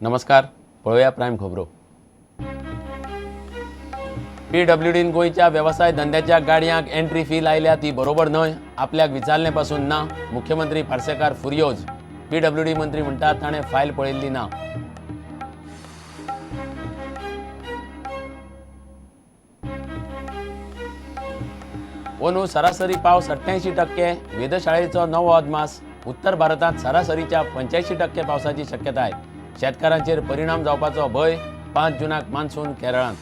नमस्कार, पळोवया प्रायम खबरो. पीडब्ल्यूडीन गोंयच्या वेवसाय धंद्याच्या गाडयांक एंट्री फी लायल्या ती बरोबर न्हय, आपल्याक विचारले पासून ना. मुख्यमंत्री पार्सेकार फुर्योज. पीडब्ल्यूडी मंत्री म्हणटात ताणें फायल पळयल्ली ना. अंदू सरासरी पावस 88%. वेधशाळेचो नवो अदमास. उत्तर भारतांत सरासरीच्या 85% पावसाची शक्यताय. शेतकारांचेर परिणाम जावपाचो भंय. 5 जूनाक मान्सून केरळांत.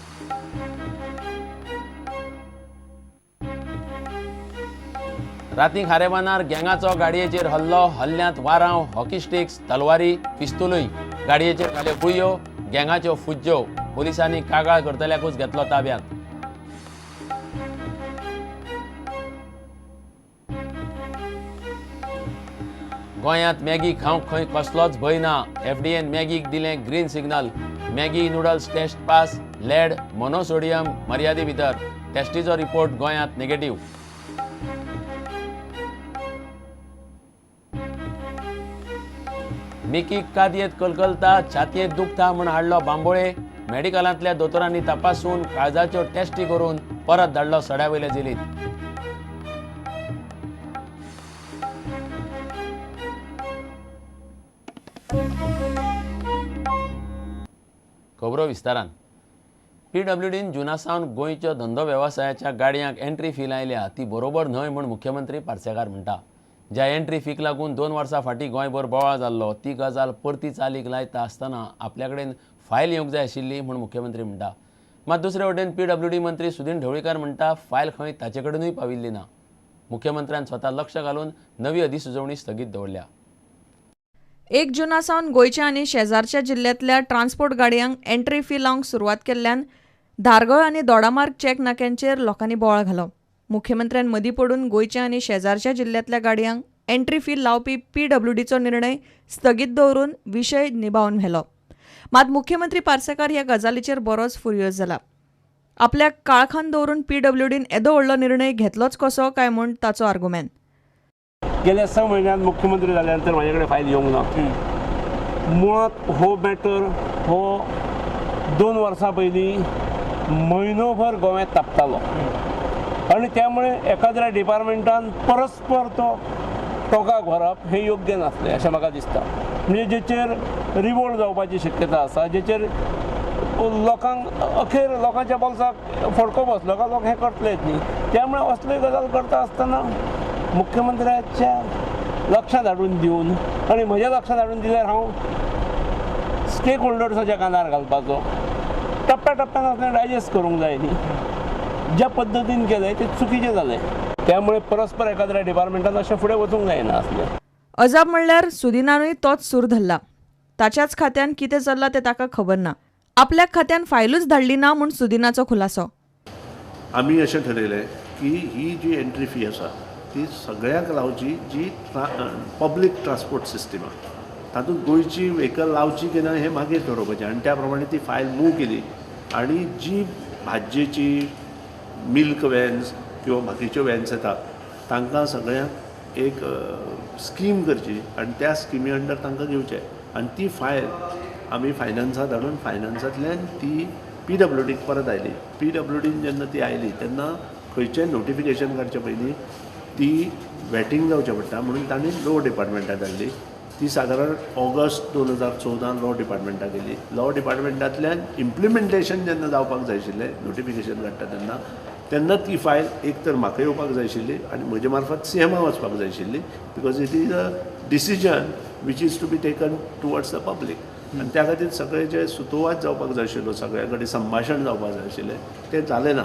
राती खारेबानार गँगाचो गाडयेचेर हल्लो. हल्ल्यांत वारांव, हॉकी स्टिक्स, तलवारी, पिस्तुलूय. गाडयेचेर घाल्यो गुळयो, गँगाच्यो फुज्ज्यो. पोलिसांनी कागाळ करतल्याकूच घेतलो ताब्यांत. गोंयांत मॅगी खावंक खंय कसलोच भंय ना. एफडीएन मॅगीक दिलें green signal. Maggi noodles test pass. Lead, monosodium मर्यादे भितर. टेस्टीचो रिपोर्ट गोंयांत नेगेटीव्ह. मिकीक कादयेंत कलकलता, छातयेंत दुखता म्हूण हाडलो बांबोळे. मेडिकलांतल्या दोतोरांनी तपासून काळजाच्यो टेस्टी करून परत धाडलो सड्या वयल्या जेलींत. खबरो विस्तारान. पीडब्ल्यूडीन जुना सावन गोंयच्या धंदो वेवसायाच्या गाडयांक एंट्री फी लायल्या ती बरोबर न्हय म्हूण मुख्यमंत्री पार्सेकार म्हणटा. ज्या एंट्री फीक लागून 2 वर्सां फाटीं गोंयभर बोवाळ जाल्लो ती गजाल परती चालीक लायता आसतना आपल्या कडेन फायल येवंक जाय आशिल्ली म्हूण मुख्यमंत्री म्हणटा. मात दुसरे वटेन पीडब्ल्यूडी मंत्री सुदीन ढवळीकार म्हणटा फायल खंय ताचे कडेनूय पाविल्ली ना. मुख्यमंत्र्यान स्वता लक्ष घालून नवी अधिसुचोवणी स्थगीत दवरल्या. 1 जुना सावन गोंयच्या आनी शेजारच्या जिल्ल्यांतल्या ट्रान्सपोर्ट गाडयांक एंट्री फी लावंक सुरवात केल्ल्यान धारगळ आनी दोडामार्ग चेक नाक्यांचेर लोकांनी बोवाळ घालो. मुख्यमंत्र्यान मदीं पडून गोंयच्या आनी शेजारच्या जिल्ल्यांतल्या गाडयांक एंट्री फी लावपी पीडब्ल्यूडीचो निर्णय स्थगीत दवरून विशय निभावन व्हेलो. मात मुख्यमंत्री पार्सेकार ह्या गजालीचेर बरोच फुर्योज जाला. आपल्याक काळखान दवरून पीडब्ल्यूडीन येदो व्हडलो निर्णय घेतलोच कसो काय म्हूण ताचो आर्गुमेंत. गेल्या 6 म्हयन्यांत मुख्यमंत्री जाल्यानंतर माझ्या कडेन फायल येवंक ना. मुळांत हो मॅटर हो 2 वर्सां पयलीं म्हयनोभर गोव्यांत तापतालो आनी त्यामुळे एकाद्र्या डिपार्टमेंटान परस्पर तो टोकाक व्हरप हें योग्य नासलें अशें म्हाका दिसता. म्हणजे जेचेर रिवोल्ट जावपाची शक्यता आसा, जेचेर लोकांक अखेर लोकांच्या बोल्साक फडको बसलो काय लोक हें करतलेच न्ही. त्यामुळे असली गजाल करता आसतना मुख्यमंत्र्याच्या लक्षांत हाडून दिवन आनी म्हज्या लक्षांत हाडून दिल्यार हांव स्टेक होल्डर्साच्या कानार घालपाचो. टप्प्या टप्प्यान असलें डायजेस्ट करूंक जाय न्ही. ज्या पद्दतीन केलें तें चुकीचें जालें. त्यामुळे परस्पर एकाद्र्या डिपार्टमेंटान अशें फुडें वचूंक जायना आसलें. अजाप म्हणल्यार सुदिनानूय तोच सूर धरला. ताच्याच खात्यान कितें चल्लां तें ताका खबर ना. आपल्या खात्यान फायलूच धाडली ना म्हूण सुदिनाचो खुलासो. आमी अशें ठरयलें की ही जी एंट्री फी आसा ती सगळ्यांक लावची जी पब्लीक ट्रान्सपोर्ट सिस्टम आसा तातूंत गोंयची व्हेकल लावची की ना हें मागीर थारोवपाचें. आनी त्या प्रमाणे ती फायल मूव केली आनी जी भाजयेची मिल्क व्हॅन्स किंवा बाकीच्यो व्हॅन्स येता तांकां सगळ्यांक एक स्कीम करची आनी त्या स्किमी अंडर तांकां घेवचें. आनी ती फायल आमी फायनान्सांत हाडून फायनान्सांतल्यान ती पीडब्ल्यूडीक परत आयली. पीडब्ल्यूडीन जेन्ना ती आयली तेन्ना खंयचें नोटिफिकेशन काडचे पयलीं ती वेटिंग जावचें पडटा म्हणून तांणी लॉ डिपार्टमेंटाक धाडली. ती सादारण ऑगस्ट 2014 लॉ डिपार्टमेंटाक गेली. लॉ डिपार्टमेंटांतल्यान इम्प्लिमेंटेशन जेन्ना जावपाक जाय आशिल्लें, नोटिफिकेशन काडटा तेन्ना, तेन्ना ती फायल एक तर म्हाका येवपाक जाय आशिल्ली आनी म्हजे मार्फत सीएमा वचपाक जाय आशिल्ली, because it is a decision which is to be taken towards the public. आनी त्या खातीर सगळे जे सुतोवाच जावपाक जाय आशिल्लो, सगळ्या कडेन संभाशण जावपाक जाय आशिल्लें, तें जालें ना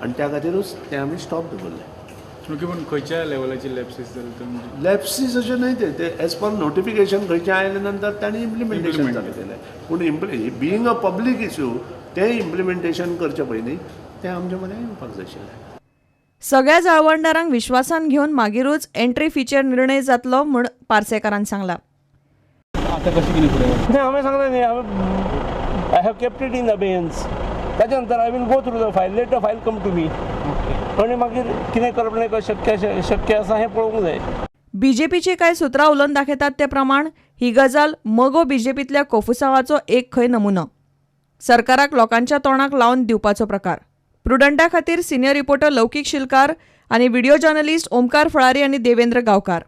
आनी त्या खातीरूच तें आमी स्टॉप दवरलें. ओके, पूण खंयच्या लेवलाची लॅप्सीस जाले तुमचे? लॅप्सीस अशें न्हय, तें तें एज पर नोटिफिकेशन खंयचें आयले नंतर तांणी इम्प्लिमेंटेशन चालू केलें. पूण बीइंग अ पब्लीक इश्यू तें इम्प्लिमेंटेशन करचे पयलीं तें आमच्या मदें येवपाक जाय आशिल्लें. सगळ्या जाळवणदारांक विश्वासान घेवन मागीरूच एंट्री फीचेर निर्णय जातलो म्हूण पार्सेकारान सांगला. आतां कशें कितें फुडें? नाही, हांवें सांगलें न्ही, हांवें I have kept it in abeyance. ताच्या नंतर I will go through the file, let the file come to me आनी मागीर कितें करप शक्य शक्य आसा हें पळोवंक जाय. बीजेपीची कांय सुत्रां उलोवन दाखयतात ते प्रमाण ही गजाल मगो बीजेपींतल्या कोफुसांवाचो एक खंय नमुनो. सरकाराक लोकांच्या तोंडाक लावन दिवपाचो प्रकार. प्रुडंटा खातीर सिनियर रिपोर्टर लौकीक शिलकार आनी व्हिडिओ जर्नलिस्ट ओमकार फळारी आनी देवेंद्र गांवकार.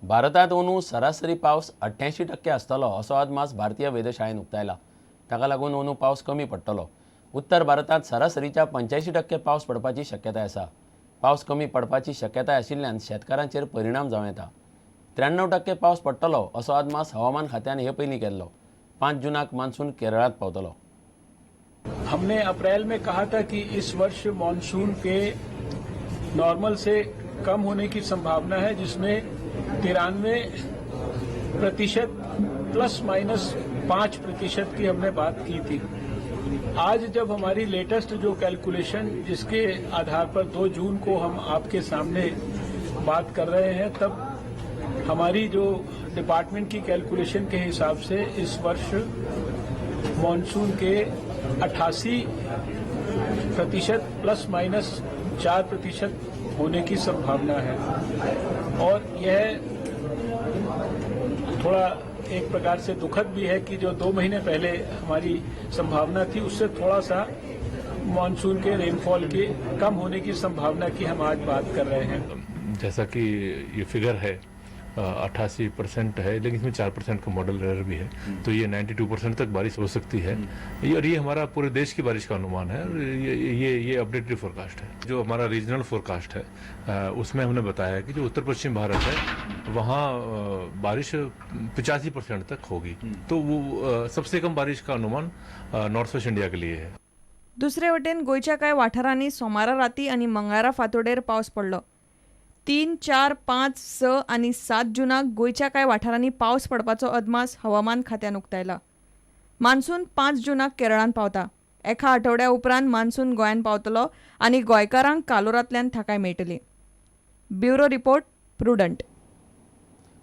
भारतांत अंदू सरासरी पावस 88% आसतलो असो अदमास भारतीय वेधशाळेन उक्तायला. ताका लागून अंदू पावस कमी पडटलो. उत्तर भारतांत सरासरीच्या 85% पावस पडपाची शक्यताय आसा. पावस कमी पडपाची शक्यताय आशिल्ल्यान शेतकारांचेर परिणाम जावं येता. 93% पावस पडटलो असो अदमास हवामान खात्यान हे पयलीं केल्लो. 5 जूनाक मान्सून केरळांत पावतलो. हमने अप्रैल में कहा था कि इस वर्ष मानसून के नॉर्मल से कम होने की संभावना है, जिसमें 93% ±5% की हमने बात की थी। आज जब हमारी लेटेस्ट जो कैलकुलेशन, जिसके आधार पर 2 जून को हम आपके सामने बात कर रहे हैं, तब हमारी जो डिपार्टमेंट की कैलकुलेशन के हिसाब से इस वर्ष मानसून के 88% ±4% होने की संभावना है। और यह थोड़ा एक प्रकार से दुखद भी है कि जो 2 महीने पहले हमारी संभावना थी, उससे थोड़ा सा मानसून के रेनफॉल के कम होने की संभावना की हम आज बात कर रहे हैं। जैसा कि ये फिगर है 88% है, लेकिन इसमें 4% का मॉडल एरर भी है, तो ये 92% तक बारिश हो सकती है। ये और ये हमारा पूरे देश की बारिश का अनुमान है और ये अपडेटेड फोरकास्ट है। जो हमारा रीजनल फोरकास्ट है उसमें हमने बताया कि जो उत्तर पश्चिम भारत है वहाँ बारिश 85% तक होगी, तो वो सबसे कम बारिश का अनुमान नॉर्थ वेस्ट इंडिया के लिए है। दुसरे वटेन गोंयच्या कांय वाठारांनी सोमारा राती आनी मंगळारा फांतोडेर पावस पडलो. 3, 4, 5, 6 आनी 7 जूनाक गोंयच्या कांय वाठारांनी पावस पडपाचो अदमास हवामान खात्यान उक्तायला. मान्सून 5 जूनाक केरळांत पावता. एका आठवड्या उपरांत मान्सून गोंयांत पावतलो आनी गोंयकारांक कालोरांतल्यान थाकाय मेळटली. Bureau report, Prudent.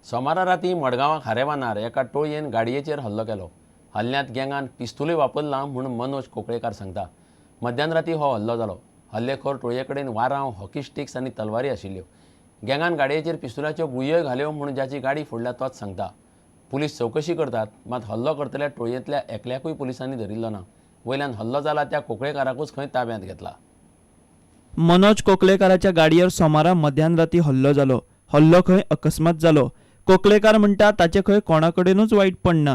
सोमारा राती मडगांवां खारेवानार एका टोळयेन गाडयेचेर हल्लो केलो. हल्ल्यांत गँगान पिस्तुलूय वापरला म्हूण मनोज कोकळेकार सांगता. मध्यान राती हो हल्लो जालो. हल्लेखोर टोळये कडेन वारांव, हॉकी स्टिक्स आनी तलवारी आशिल्ल्यो. गँगान गाडयेचेर पिस्तुलाच्यो गुळयोय घाल्यो म्हूण जाची गाडी फोडल्या तोच सांगता. पुलीस चवकशी करतात, मात हल्लो करतल्या टोळयेंतल्या एकल्याकूय पुलिसांनी धरिल्लो ना. वयल्यान हल्लो जाला त्या कोकळेकाराकूच खंय ताब्यांत घेतला. मनोज कोकलेकाराच्या गाडयेर सोमारा मध्यान राती हल्लो जालो. हल्लो खंय अकस्मात जालो. कोकलेकार म्हणटा ताचे खंय कोणाकडेनूच वायट पडना.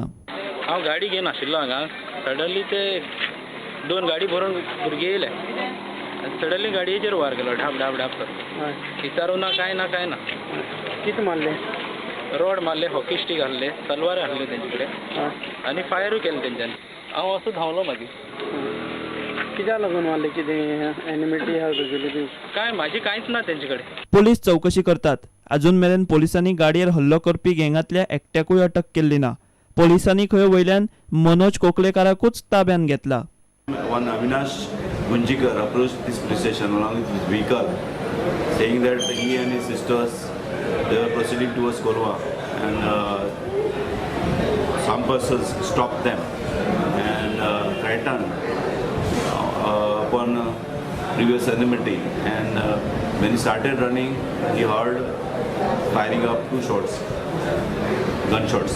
हांव गाडी घेवन आशिल्लो हांगा, सडनली ते 2 गाडी भरून भुरगे येयले आनी सडनली गाडयेचेर वार केलो, ढाप ढाप ढाप करून. विचारू ना कांय ना कांय ना. कितें मारले? रोड मारले, हॉकी स्टीक हाडले, तलवार हाडले तेंचे कडेन आनी फायरूय केलें तेंच्यांनी. हांव असो धांवलो मागीर. कित्याक लागून मारले? कितें एनिमिटी आहा तुगेली ती? कांय म्हाजी कांयच ना तेंचे कडेन. पोलीस चवकशी करतात. अजून मेरेन पोलिसांनी गाडयेर हल्लो करपी गँगांतल्या एकट्याकूय अटक केल्ली ना. पोलिसांनी खंय वयल्यान मनोज कोकलेकाराकूच ताब्यांत घेतला. One Avinash Gunjikar approached this police station along with his vehicle, saying that he and his sisters, they were proceeding towards Kolwa, and some persons stopped them and threatened upon previous enmity. And when he started running, he heard firing of 2 shots, gunshots,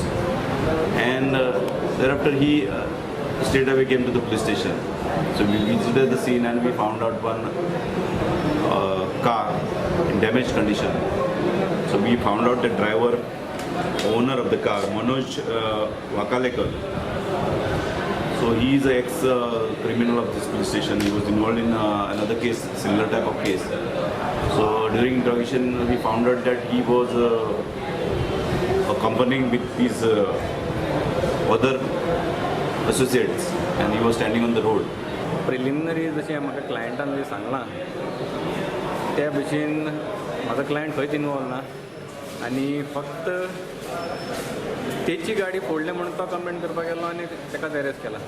and thereafter he straight away came to the police station. So we visited the scene and we found out one car in damaged condition. So we found out the driver, owner of the car, Manoj Vakalekar. So he is an ex-criminal of this police station. He was involved in another case, similar type of case. So during interrogation, we found out that he was accompanying with his other associates and he was standing on the road. Preliminary जशें म्हाका क्लायंटान जे सांगलां त्या भशेन म्हाजो client खंयच involve ना आनी फक्त तेची गाडी फोडली म्हणून तो कंप्लेन करपाक गेलो आनी ताकाच अरेस्ट केला.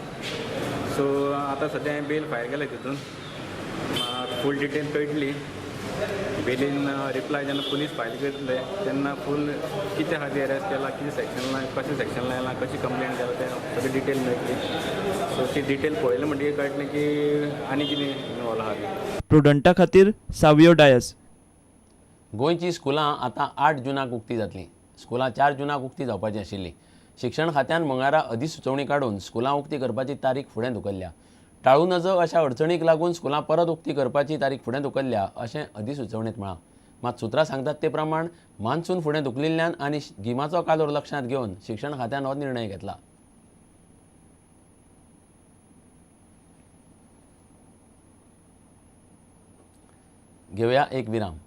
सो आतां सद्या हांवें बेल फायल केल्या, तितून फूल डिटेल कळटली. बेलीन रिप्लाय जेन्ना पुलीस फायल करतले तेन्ना फूल कितें खातीर अरेस्ट केला, कितें सेक्शन लाय, कशें सेक्शन लायलां, कशी कंप्लेन केला तें सगळी डिटेल मेळटली. सो ती डिटेल पळयलें म्हणटकीर कळटलें की आनी कितें इनवॉल्व आहा ती. प्रुडंटा खातीर सावियो डायस. गोंयचीं स्कुलां आतां 8 जुनाक उक्ती जातलीं. स्कुलां 4 जुनाक उक्ती जावपाची आशिल्लीं. शिक्षण खात्यान मंगळारा अधिसुचोवणी काडून स्कुलां उक्ती करपाची तारीख फुडें धुकल्ल्या. टाळू नजो अशा अडचणीक लागून स्कुलां परत उक्ती करपाची तारीख फुडें धुकल्ल्या अशें अधिसुचोवणेंत म्हळां. मात सुत्रां सांगतात ते प्रमाण मान्सून फुडें धुकलिल्ल्यान आनी गिमाचो कालोर लक्षांत घेवन शिक्षण खात्यान हो निर्णय घेतला. घेवया एक विराम.